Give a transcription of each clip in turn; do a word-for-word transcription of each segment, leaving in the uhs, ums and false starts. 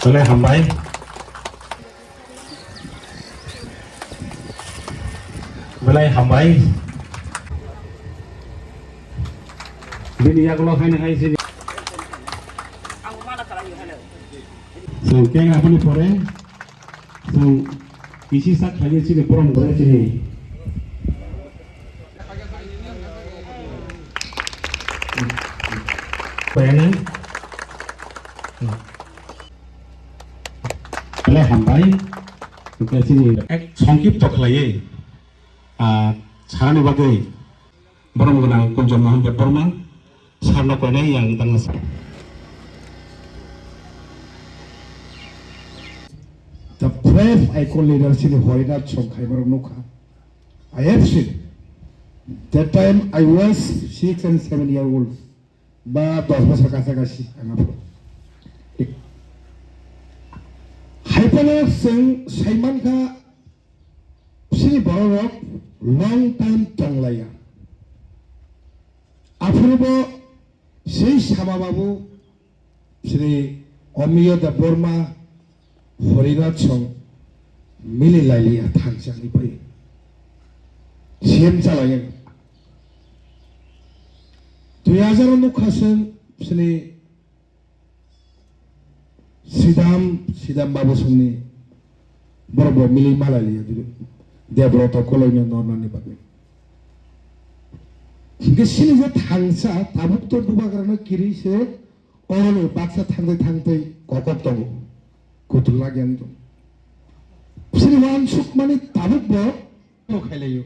Belai hambai. Belai hambai. Bini yagulo haino hai sini. Chwng keng aboni pore chwng kisi sak khlaiwi chini borom gore chini. Payana. Belai hambai. Hwnkhe chini ek songkipto khlaiwi, ah, sarani bagwi borom gwnang Kunjal Mohan Debbarma sarno koinai yang tangma sa. The brave icon leader chini Horinath Song khaimarok nukha. I have seen. That time I was six and seven year old. Ba dos bosor kacha kachi ang aphuru. Haiphano chwng saimankha, chini bororok long time tonglaiya. Aphuru bo sei sama babu, chini Omiyo Debbarma, Horinath Song mili lailiya thansa ni pai. C M chalaiya. Dui hajar nukha chwng chini Sidam, Sidam Babu Songni borok bo mili malai liya dili. Debroto koloi no nornani bagwi. Hingke sini je thangsa tabuk to bubagrano kiri se oroni baksa thangtai thangtai kokok tongo. Kutul lagi ang to. Sini wansuk mani tabuk bo khailayo.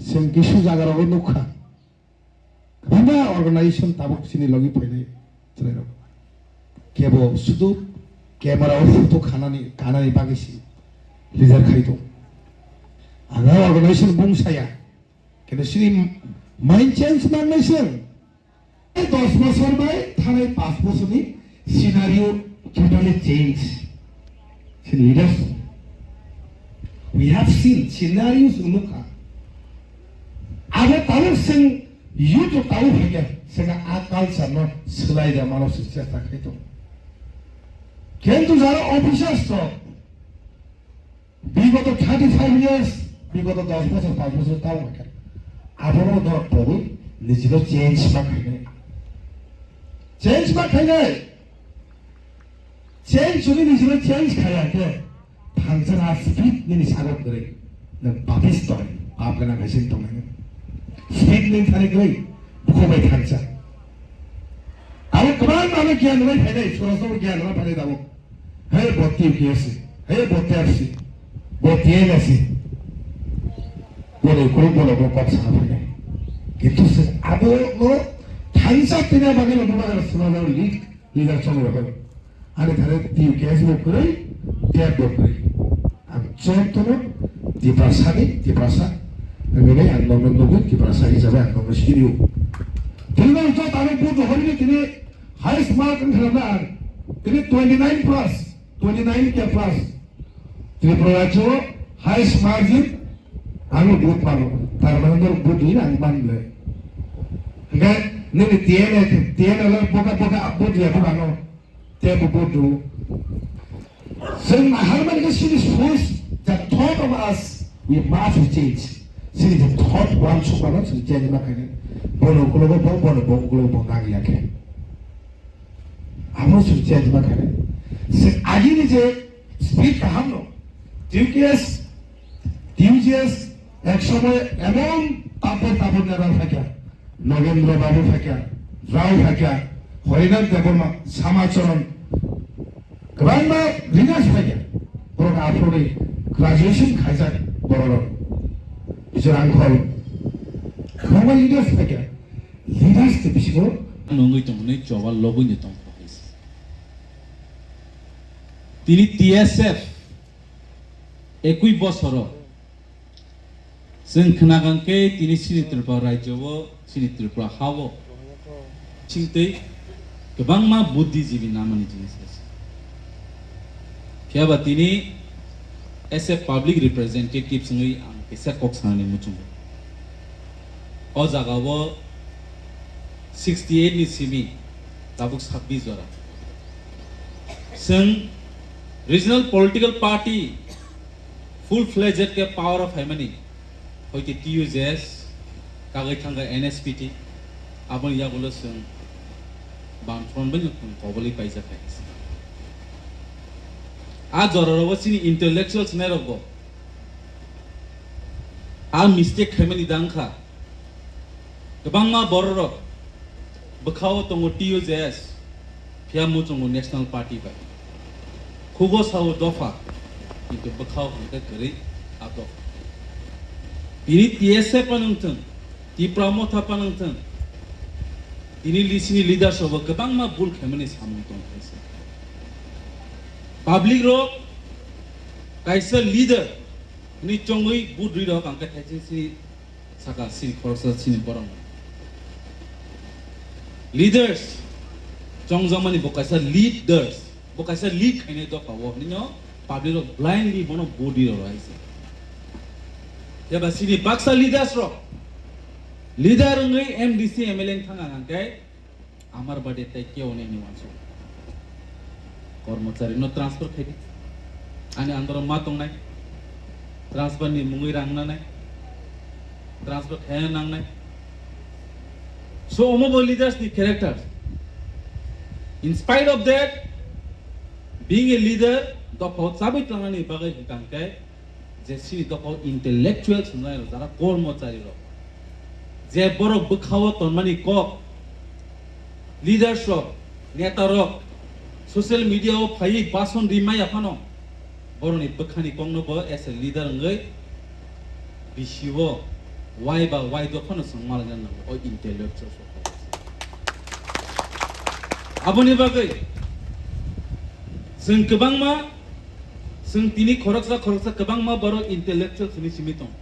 Chwng kisu jagarogo nukha, kwbangma organization tabuk chini logi phainai chwrairok. Kebo sudu camera o photo khanani, kanani bagwi se leader khai tong. Ang o organization bung saya, kintu chini mind change mangnai chwng. Dos bosor bai thanai panch bosorni scenario totally change. Chini leaders, we have seen scenarios nukha. Abo tabuk chwng youth rok tabuk phaikha, chwng a culture no swlai da mano chwng chesta khai tongo. Kintu jara officers rok, bigoto thirty five years, bigoto dos bosor, panch bosor tamo khe. Abono dor pogwi nijino change ma khainai. Change ma khainai. Change jodi nijino change khaiya khe, thansa na speed nini sago kwrwi. Nwng papis tong, pap gana khaising tong nang. Speed nini thani kwrwi, bukhubai thansa. Abo kwbang ano gyan rwbai phainai, sora sora gyan rwbai phainai tabuk. Hey, bo T K S, hey, bo T R C, bo T N S, bono ukuluk bono bo kok sana phainai. Kintu se abo no thansa tina bagwi no bubagra swnamjak lead, leader chongwi rokho. Ani thani T K S bo kwrwi, T F bo kwrwi. Ang jotono Tiprasani, Tiprasa. Ang ini ang nongno nugwi Tiprasa hisabe ang nongno sinio. Tini ang jot ano vote horini tini highest mark ang khalamna ang. Tini twenty nine plus. Twenty nine K plus. Tripura rajyo highest margin ano vote pano. Tar mane dor vote hina ang manle. Hingke nini T N A, T N A lo boka boka vote ya pano. Te bo vote do. Seng mahar mane ke sini force the thought of us we must change. Sini the thought one super no sini change ma kani. Bono kulo bo bono bo kulo bo nang ya ke. Amo sung change ma khare. Se agini je speed kaham no. T K S, T J S, ek somoy emon tabor tabor neba phaikha. Nogendra Babu phaikha, Rao phaikha, Horinath Debbarma, Samacharan. Kwbangma leaders phaikha. Borok aphuruni graduation khaijak borok. Bisor Angkhol. Kwbangma leaders phaikha. Leaders ni bisingo nungwi tongmani choba logwi ni tongkha. Tini T S F ekui bosoro chwng khnagang khe tini chini Tripura rajyo o, chini Tripura ha o chingtwi kwbangma buddhijibi namani jinis ase. Phiya ba tini as a public representative wngwi ang kisa kok sanani muchungo. O jaga o sixty eight ni simi tabuk sabbish jora. Chwng regional political party full fledged khe power o phaimani, hoi khe T U J S, kagwi thangkha N S P T, aboni yagulo chwng Bamfront bai no chwng kobolwi paijak hai. A jorao chini intellectuals nairokbo a mistake khaimani dangkha. Kwbangma bororok bwkhao tongo T U J S, phiya muchungo National Party bai. Khugo sao dopha, kintu bwkhao hwnkhe kwrwi a dopha. Tini T S F phano wngthwng, Tipra Motha phano wngthwng, tini lisini leaders rokbo kwbangma bul khaimani samung tong khaisa. Public rok kaisa leader hwnwi chongwi vote rwi rok ang khe thaising sini saka sini khoroksa sini borok. Leaders chongjamani bo kaisa leaders, bo kaisa lead khainai dopha o hwnwi no public rok blindly bono vote rwi rok hai se. Jeba sini baksa leaders rok leader wngwi M D C M L A wng thang ang khe Amar bade tei keo nini wansuk. Kormochari no transfer khaidi. Ani andoro ma tongnai. Transfer ni mungwi rang nanai. Transfer khaya nangnai. So omo bo leaders ni character. In spite of that, being a leader, dophao chabwi tlangnani bagwi hwnkha hwnkhe je chini dophao intellectuals hwnjak rok, jara kormochari rok, je borok bwkhao tonmani kok, leaders rok, neta rok, social media o phaiwi bason rimaya phano, borokni bwkhani kokno bo as a leader wngwi bisi o wai ba wai do phano chwng malaina nango o intellectuals rok. Aboni bagwi chwng kwbangma, chwng tini khoroksa khoroksa kwbangma borok intellectuals hwnwi simi tongo.